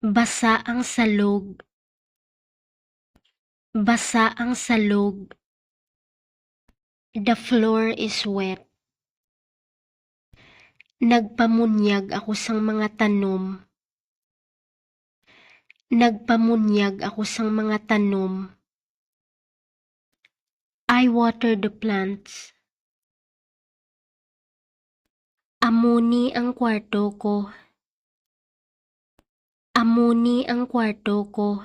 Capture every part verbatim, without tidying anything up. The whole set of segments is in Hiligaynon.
Basa ang salog. Basa ang salog. The floor is wet. Nagpamunyag ako sang mga tanom. Nagpamunyag ako sang mga tanom. I water the plants. Amo ni ang kwarto ko. Amo ni ang kwarto ko.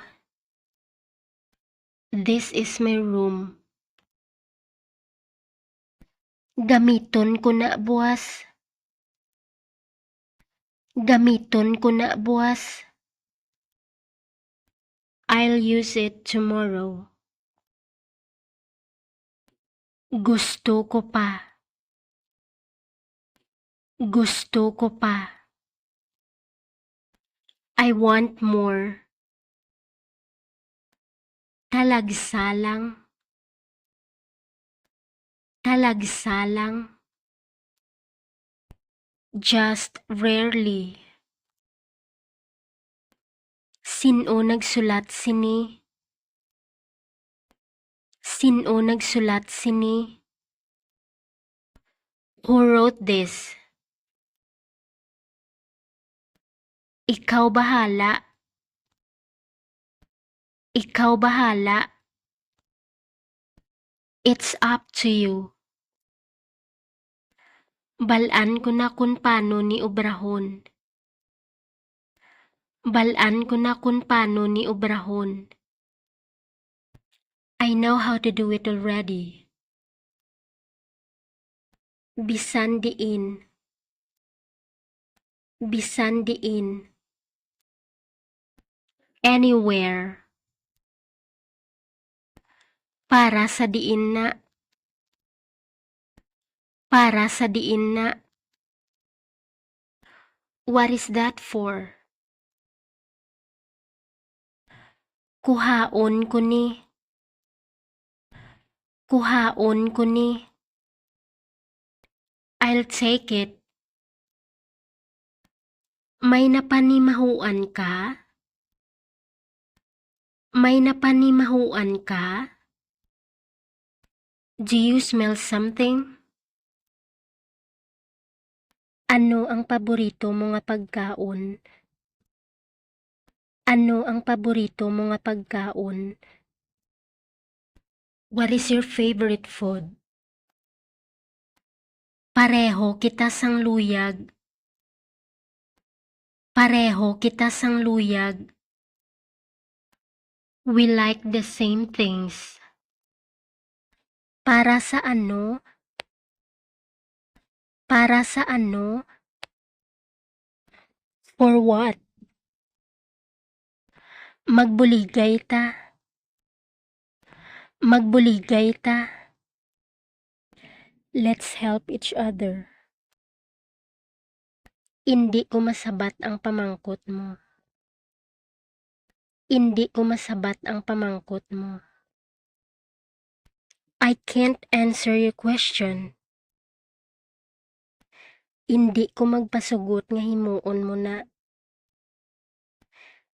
This is my room. Gamiton ko na buwas. Gamiton ko na buwas. I'll use it tomorrow. Gusto ko pa. Gusto ko pa. I want more. Talagsa lang. Talagsa lang. Just rarely. Sin-o nagsulat sini? Sin-o nagsulat sini? Who wrote this? Ikaw bahala. Ikaw bahala. It's up to you. Bal-an ko na kon paano ni obrahon. Bal-an ko na kon paano ni obrahon. I know how to do it already. Bisan diin. Bisan diin. Anywhere. Para sa diin na. Para sa diin na. What is that for? Kuhaon ko ni. Kuhaon ko ni. I'll take it. May napanimahuan ka? May napanimahuan ka? Do you smell something? Ano ang paborito mo nga pagkaon? Ano ang paborito mo nga pagkaon? What is your favorite food? Pareho kita sang luyag. Pareho kita sang luyag. We like the same things. Para sa ano? Para sa ano? For what? Magbuligay ta. Magbuligay ta. Let's help each other. Indi ko masabat ang pamangkot mo. Indi ko masabat ang pamangkot mo. I can't answer your question. Indi ko magpasugot nga himuon mo na.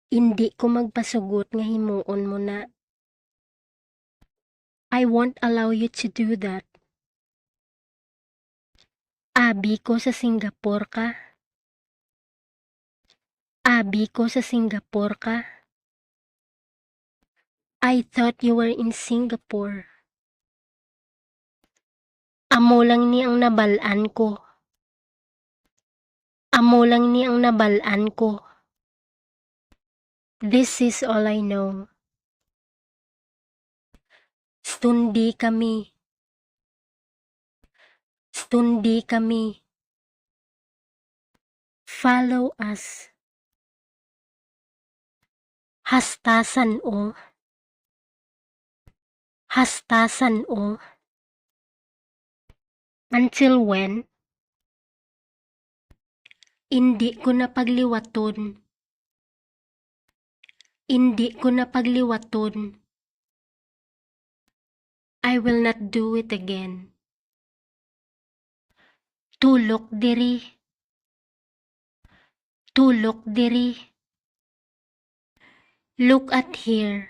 Indi ko magpasugot nga himuon mo na. I won't allow you to do that. Abi ko sa Singapore ka. Abi ko sa Singapore ka. I thought you were in Singapore. Amo lang ni ang nabal-an ko. Amo lang ni ang nabal-an ko. This is all I know. Sundi kami. Sundi kami. Follow us. Hasta san-o? Hasta san-o? Until when? Indi ko na pagliwaton. Indi ko na pagliwaton. I will not do it again. Tulok diri. Tulok diri. Look at here.